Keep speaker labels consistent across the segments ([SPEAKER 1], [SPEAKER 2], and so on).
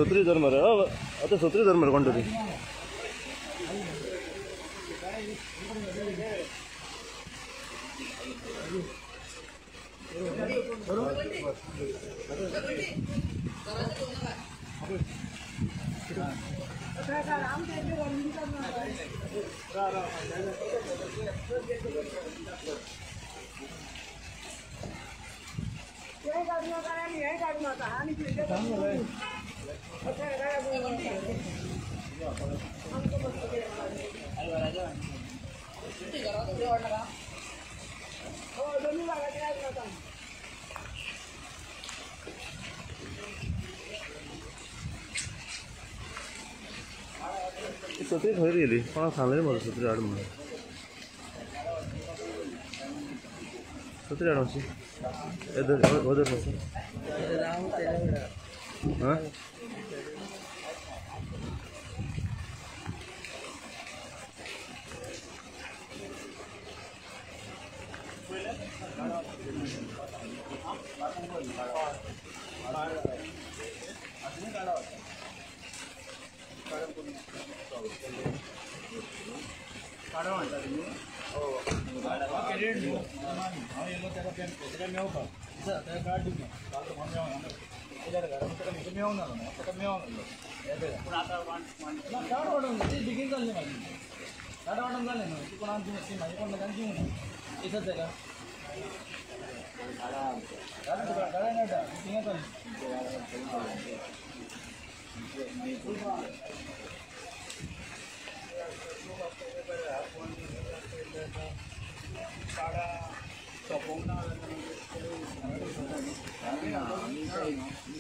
[SPEAKER 1] सत्री धर मरे आतां सत्री धर मरे कोण तरी सत्री खंय गेली कोणाक सांगलें मरे सत्री हाड म्हणून सत्री हाड मातशी येदर मातशें हां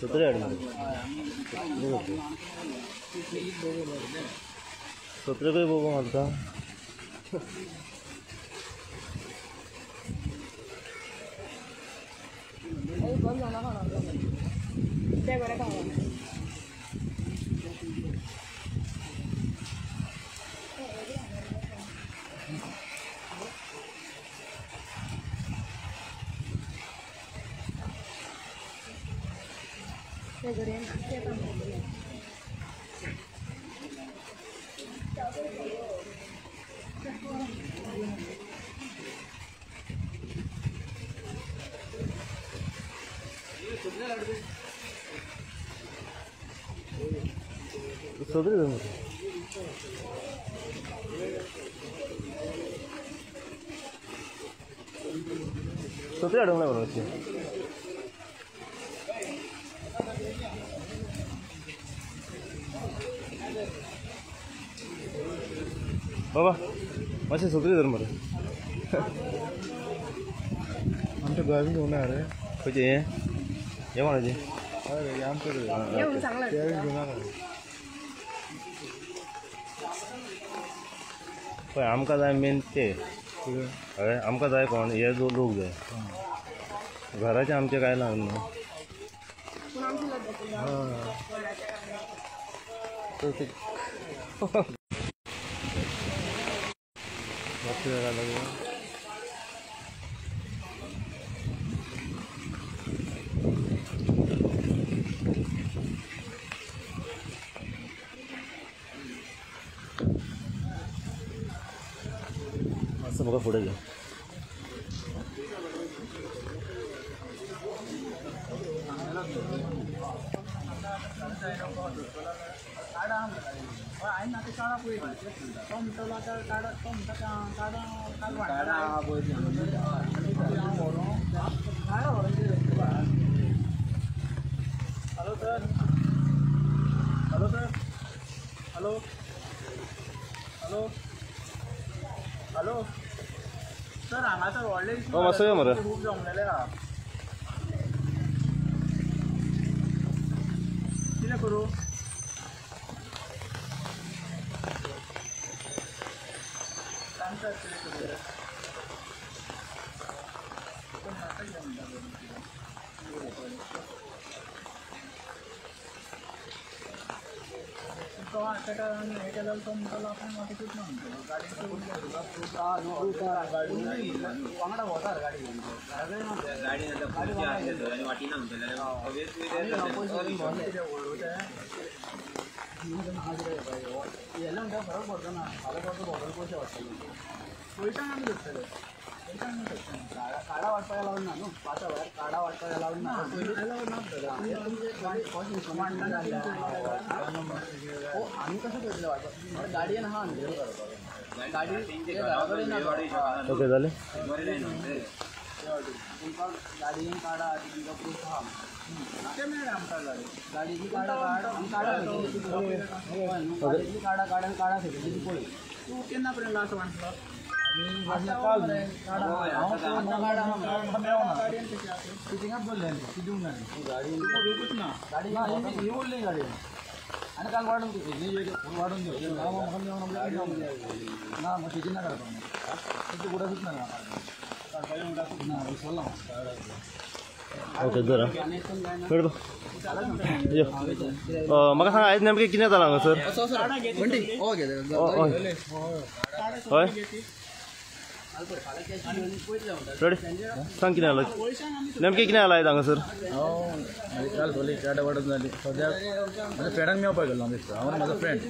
[SPEAKER 1] सत्री हाड मरे सत्रेकूय बोबो घालता सत्री धर मरे सत्री हाडूंक ना मरे मातशी बाबा मातशें सत्री धर मरे
[SPEAKER 2] आमच्या गोंयांत घेवन या रे
[SPEAKER 1] खंयचें हें हें कोणाचें
[SPEAKER 2] हय रे आमचें रे घेवन
[SPEAKER 1] पळय आमकां जाय मेन ते हय आमकां जाय कोण हे लोक जाय घराचें आमचें कांय ना न्हू मातसो म्हाका फुडें घे
[SPEAKER 3] Hello sir, hello sir, hello hello hello sir हांगासर व्हडले
[SPEAKER 1] मातसो यो मरे
[SPEAKER 3] खूब जमलेले आहा कितें करूं सांगता कितें करूं तुमकां ताका हें केल्यार तो म्हणटलो आपण वाटूच ना म्हणटलो गाडी
[SPEAKER 4] वांगडा भोंवता गाडी घेवन
[SPEAKER 5] गाडी वाटिना म्हणटले
[SPEAKER 4] हेले म्हणटा फरक पडतो ना फाल्यां परतो भोंवतलो पयशे वाडटले
[SPEAKER 3] पयशांक आमी धरतले पयशांक आमी धरतले
[SPEAKER 4] काडा वाटपाक लावन ना न्हू पांचा भायर काडा वाटपाक लावन ना आमी कशें करतले वाटपाक गाडयेन आहा न्हू गाडी घरा कडेन ना
[SPEAKER 1] ओके जालें
[SPEAKER 4] तुमकां गाडयेन काडा तुमकां प्रूफ आहा
[SPEAKER 3] तें मेळ्ळें आमकां गाडी
[SPEAKER 4] गाडयेची काडा काड आनी काडा गाडयेची काडा काड आनी काडा खेळटली ती पळय
[SPEAKER 3] तूं केन्ना पर्यंत लास्ट वांटलो
[SPEAKER 4] आनी काल वाडून
[SPEAKER 2] वाडून घेवं ना मग शेती ना काडपाक तेची उडासूच ना ना विसरला.
[SPEAKER 1] ओके जरा यो म्हाका सांगा आयज नेमकें कितें जालां हांगासर? हय रेडी सांग कितें जालां नेमकें कितें जालां आयज हांगासर?
[SPEAKER 2] हांव काल खोली काडा वाडून जाली सद्याक म्हज्या फ्रेंडाक मेळपाक गेलो हांव दिसता हांव आनी म्हजो फ्रेंड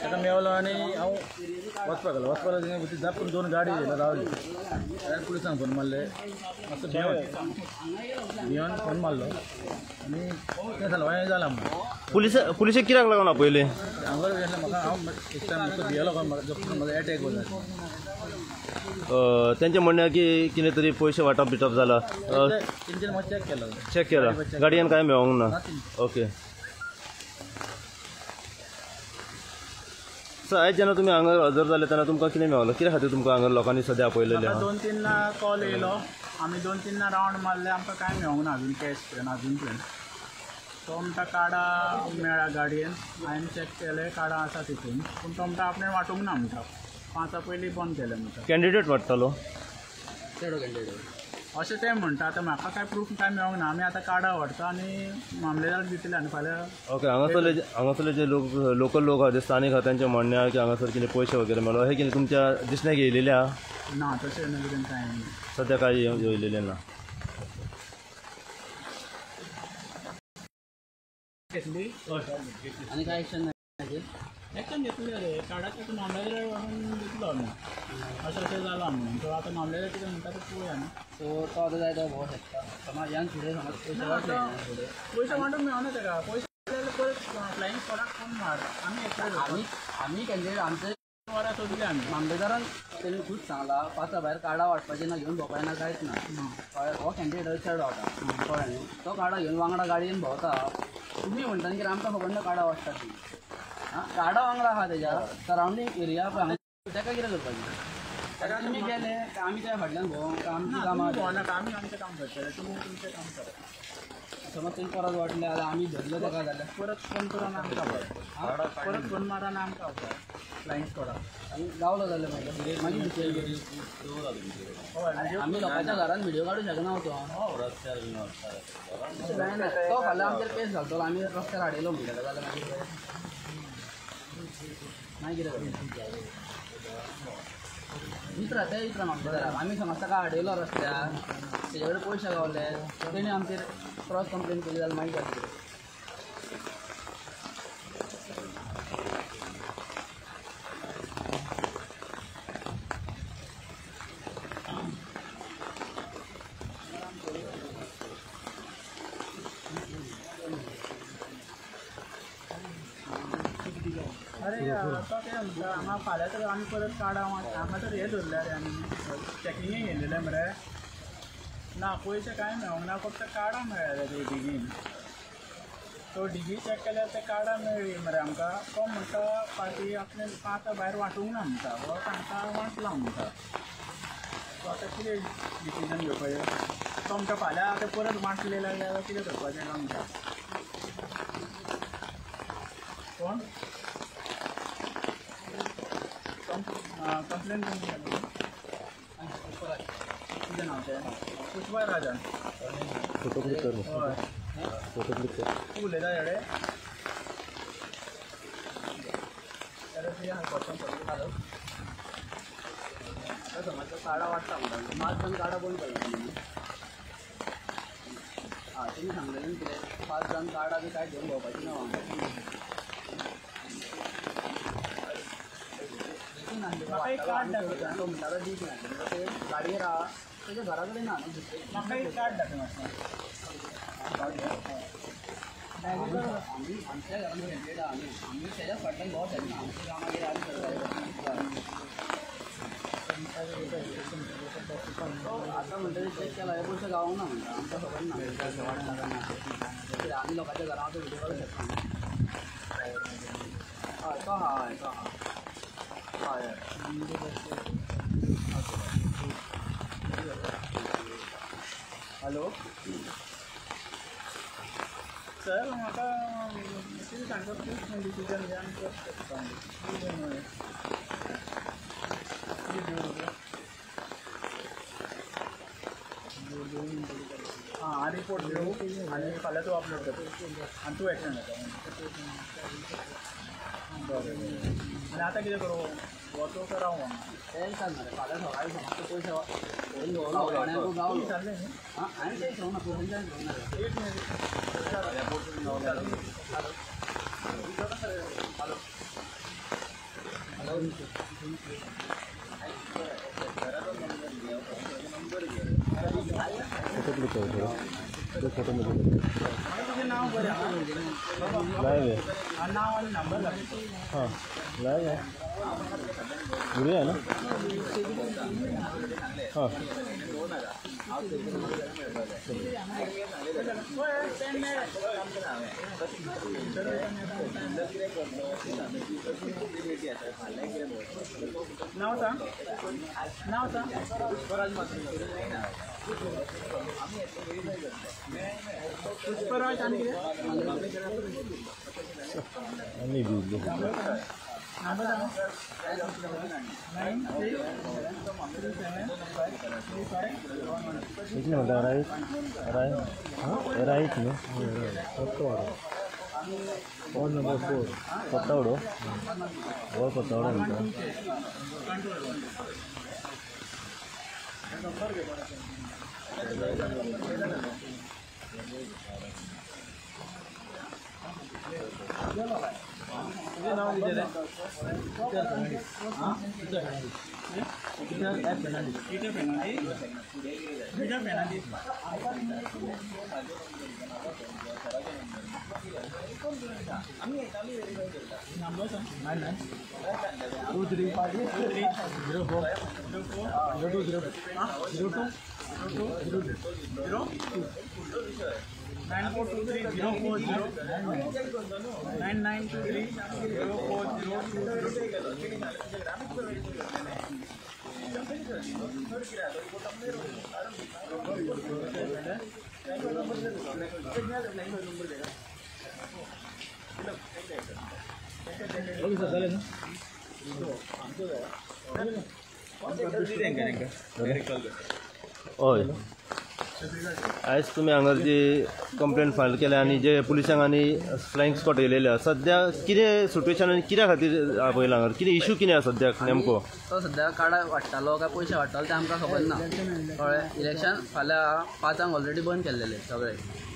[SPEAKER 2] ताका मेवलो आनी हांव वचपाक गेलो वचपाक लागलो जापून दोन गाडी येयला रावली हांवें पुलिसांक फोन मारले मातसो भियोन भियोन फोन मारलो आनी तें जालें हें जालां म्हणून
[SPEAKER 1] पुलिशेक कित्याक लागून आपयलें?
[SPEAKER 2] हांगा गेलें म्हाका हांव एक टायम मातसो भियेलो म्हाका म्हजो एटॅक जालो.
[SPEAKER 1] तेंचें म्हणणें की कितें तरी पयशे वांटप बिटप जाला.
[SPEAKER 2] तेंच्यानी म्हाका चॅक केला
[SPEAKER 1] चॅक केला गाडयेन कांय मेळोंक ना. ओके सर आयज जेन्ना तुमी हांगा हजर जाले तेन्ना तुमकां कितें मेळलो? कित्या खातीर तुमकां हांगा लोकांनी सद्या आपयलेलें आहा?
[SPEAKER 3] 2-3 कॉल येयलो आमी 2-3 रावंड मारले आमकां कांय मेळोंक ना अजून कॅश पर्यंत अजून पर्यंत. तो म्हणटा काडा मेळ्ळा गाडयेन हांवें चॅक केलें काडा आसा तितून पूण तो म्हणटा आपणें वांटूंक ना म्हणटा 5 पयलीं बंद केलें म्हणटा.
[SPEAKER 1] कॅन्डिडेट वांट्टालो
[SPEAKER 3] अशें ते म्हणटा. आतां म्हाका कांय प्रूफ कांय मेळोंक ना. आमी आतां कार्डां व्हरता आनी मामलेदाराक दितले आनी फाल्यां.
[SPEAKER 1] ओके हांगासरले जे लोक लोकल लोक आहा जे स्थानीक आहा तेंचें म्हणणें आहा की हांगासर कितें पयशे वगैरे मेळ्ळो हें कितें तुमच्या दिसण्याक येयलेलें आहा?
[SPEAKER 3] ना तशें कितें कांय ना
[SPEAKER 1] सद्या कांय येयलेलें ना.
[SPEAKER 3] घेतली
[SPEAKER 4] आनी काय एक्शन ना
[SPEAKER 3] एक्शन घेतले रे कार्डाचें मामलेदार व्हरून दितलो आमी अशें अशें जालां म्हणून. तो आतां मामलेदार कितें म्हणटा तें पळोवया न्हू.
[SPEAKER 4] सो तो आतां जाय तो भोंवंक शकता समज ह्यान फुडें समज पयशे वांटले फुडें
[SPEAKER 3] पयशे वांटूंक मेळना ताका पयशे परत फ्लायींग स्क्वॉडाक फोन मार आमी येतले.
[SPEAKER 4] आमी कॅन्डिडेट आमचे
[SPEAKER 3] वरां सोदले आमी
[SPEAKER 4] मामलेदारान तेणी खूब सांगलां 5 भायर कार्डां वांटपाचें ना घेवन भोंवपाचें ना कांयच ना. कळ्ळें हो कॅन्डिडेट चेडो आतां कळ्ळें न्हू तो कार्डां घेवन वांगडा गाडयेन भोंवता. तुमी म्हणटा की आमकां खबर ना कार्डां वांट्टा ती कार्डां वांगडा आहा तेज्या सरावंडींग एरिया पळय ताका कितें करपाचें? ताका तुमी गेले आमी त्या फाटल्यान भोंवंक आमचीं कामां
[SPEAKER 3] भोंवनाका आमी आमचें काम करतले तुमी तुमचें काम करा.
[SPEAKER 4] समज तेणी परत वांटलें जाल्यार आमी धरले ताका जाल्यार
[SPEAKER 3] परत फोन करून आमकां पळय परत फोन मारा आनी आमकां पळय फ्लायींग स्क्वॉडाक
[SPEAKER 4] आनी गावलो जाल्यार मागीर मागीर आमी लोकांच्या घरान व्हिडियो काडूंक शकना तो जायना तो फाल्यां आमचेर केस घालतलो आमी रस्त्यार हाडयलो म्हणटा जाल्यार मागीर मागीर कितें करतलें? विचरा ते विचरा मामलेदाराक आमी समज ताका हाडयलो रस्त्यार तेजे कडेन पयशे गावले तेणी आमचेर क्रॉस कंप्लेन केली जाल्यार मागीर जाता कितें?
[SPEAKER 3] अरे तो तें म्हणटा हांगा फाल्यां तर आमी परत कार्डां हांगा तर हें धरल्या रे आमी चॅकिंगेक येयलेले मरे ना पयशे कांय मेळोंक ना फक्त कार्डां मेळ्ळे ते डिगीन. तो डिगी चॅक केल्यार ते कार्डां मेळ्ळी मरे आमकां. तो म्हणटा फाटीं आपणें 5 भायर वांटूंक ना म्हणटा हो सांगता वांटला म्हणटा. तो आतां कितें डिसिजन घेवपाचें? तो म्हणटा फाल्यां आतां परत वांटले जाल्यार कितें करपाचें काय म्हणटा कोण कंप्लेन कोण केली? तुजें नांव तें पुष्पा राजन.
[SPEAKER 1] फोटो क्लिक कर
[SPEAKER 3] हय
[SPEAKER 1] फोटो क्लिक कर
[SPEAKER 3] तूं उलयता हेडे?
[SPEAKER 4] क्वेश्चन पडले घालप आतां समज तो कार्डां वाडटा म्हणटा 5 जाण कार्डां बंद केला हय तुमी सांगलेलें न्हू कितें 5 जाण कार्डां बी कांय घेवन भोंवपाची ना वांगडा तो म्हणटा दीक ना ते गाडयेर आहा तेज्या घरा कडेन ना न्हू
[SPEAKER 3] म्हाका एक कार्ड दाखय मातशें.
[SPEAKER 4] आमी आमच्या घरान कॅन्डिडेट आहा न्हू आमी तेज्या फाटल्यान भोंवत शकना आमचें काम मागीर आमी करता. आतां म्हणटा चॅक केला हे पयशे गावूंक ना म्हणटा आमकां खबर ना वाडटा काय ना कित्याक आमी लोकांच्या घरां वचून व्हिडियो काडूंक शकना. हय तो आहा हय तो आहा हय हय. हॅलो
[SPEAKER 3] सर म्हाका कितें सांगता प्लीज डिसिजन घे आनी करता. आं रिपोर्ट दिवं आनी फाल्यां तूं अपलोड करता आनी तूं एक्शन घेता. बरें आनी आतां कितें करूं वचूं काय रावूं हांगा?
[SPEAKER 4] तें सांग मरे फाल्यां सकाळीं समज तो पयशे गावलो गावलो
[SPEAKER 3] सांगलें न्ही
[SPEAKER 4] आं हांवें तें सांगूं ना पुलिसांच्यान सांगूं ना.
[SPEAKER 3] एक मिनीट.
[SPEAKER 4] हॅलो
[SPEAKER 1] फोटो क्लिक कर थोडं ते फोटोमध्ये
[SPEAKER 3] तुजें नांव बरें आहा
[SPEAKER 1] लाईव्ह आहे.
[SPEAKER 3] नांव आनी नंबर घाल.
[SPEAKER 1] हां लाईव्ह आहे व्हिडिओ आहे ना. हां
[SPEAKER 3] नांव सांग नांव सांग. पुष्पराज आनी कितें
[SPEAKER 1] आमी भिजलो.
[SPEAKER 3] नंबर सांग. 9 6 3 7 3 5
[SPEAKER 1] कितले म्हणटा रायट रायट रायट न्हू पत्तवाडो वॉर्ड नंबर 4 पत्तावडो हो पत्तावडो म्हणटा.
[SPEAKER 2] तुजें नांव कितें रे? Peter F Fernandes.
[SPEAKER 3] Peter Fernandes. Peter Fernandes. Number सांग.
[SPEAKER 2] 9 9 2 3
[SPEAKER 3] 2 3
[SPEAKER 2] 0 4
[SPEAKER 3] 0 4
[SPEAKER 2] 0 2 0 0 2
[SPEAKER 3] 0 2 0 2 9 4 2 3 0 4 0 9 9 2 3 0 4 0 2
[SPEAKER 2] okay sir चालेल ना.
[SPEAKER 1] हय आयज तुमी हांगा जी कंप्लेन फायल केल्या आनी जे पुलिसांक आनी फ्लायंग स्क्वॉड येयलेले आसा सद्या कितें सिट्युएशन आनी कित्या खातीर आपयला हांगा कितें इशू कितें आसा सद्याक नेमको?
[SPEAKER 4] तो सद्या कार्डां वाडटालो काय पयशे वाडटालो तें आमकां खबर ना. कळ्ळें इलेक्शन फाल्यां 5 ऑलरेडी बंद केल्लेले सगळे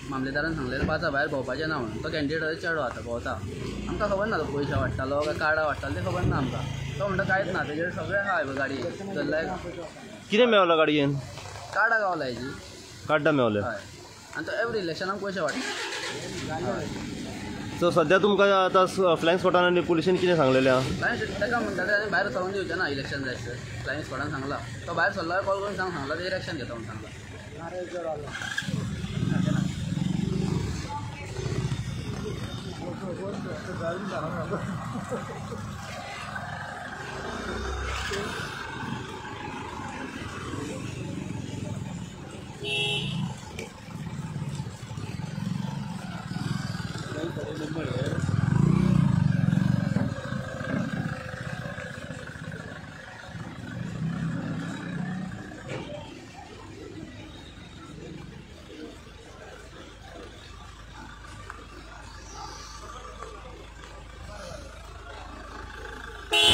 [SPEAKER 4] मामलेदारान सांगलेलें 5 भायर भोंवपाचें ना म्हणून. तो कॅन्डिडेट चेडो आतां भोंवता आमकां खबर ना तो पयशे वाडटालो काय कार्डां वाडटालो तें खबर ना आमकां. तो म्हणटा कांयच ना तेजेर सगळें आहा गाडयेन धरल्यार.
[SPEAKER 1] कितें मेवला गाडयेन?
[SPEAKER 4] कार्डां गावला हेजी
[SPEAKER 1] कार्डां मेवले.
[SPEAKER 4] हय आनी तो एवरी इलेक्शनाक पयशे वाडटा.
[SPEAKER 1] सो सद्या तुमकां आतां फ्लायंग स्क्वॉडान आनी पुलिशेन कितें सांगलेलें आहा?
[SPEAKER 4] फ्लायंग ताका म्हणटा आनी भायर सरोन दिवचें ना इलेक्शन जाय सर. फ्लायंग स्क्वॉडान सांगलां तो भायर सरलो कॉल करून सांग सांगला तेजेर एक्शन घेता म्हणून सांगलां.
[SPEAKER 5] नंबर है।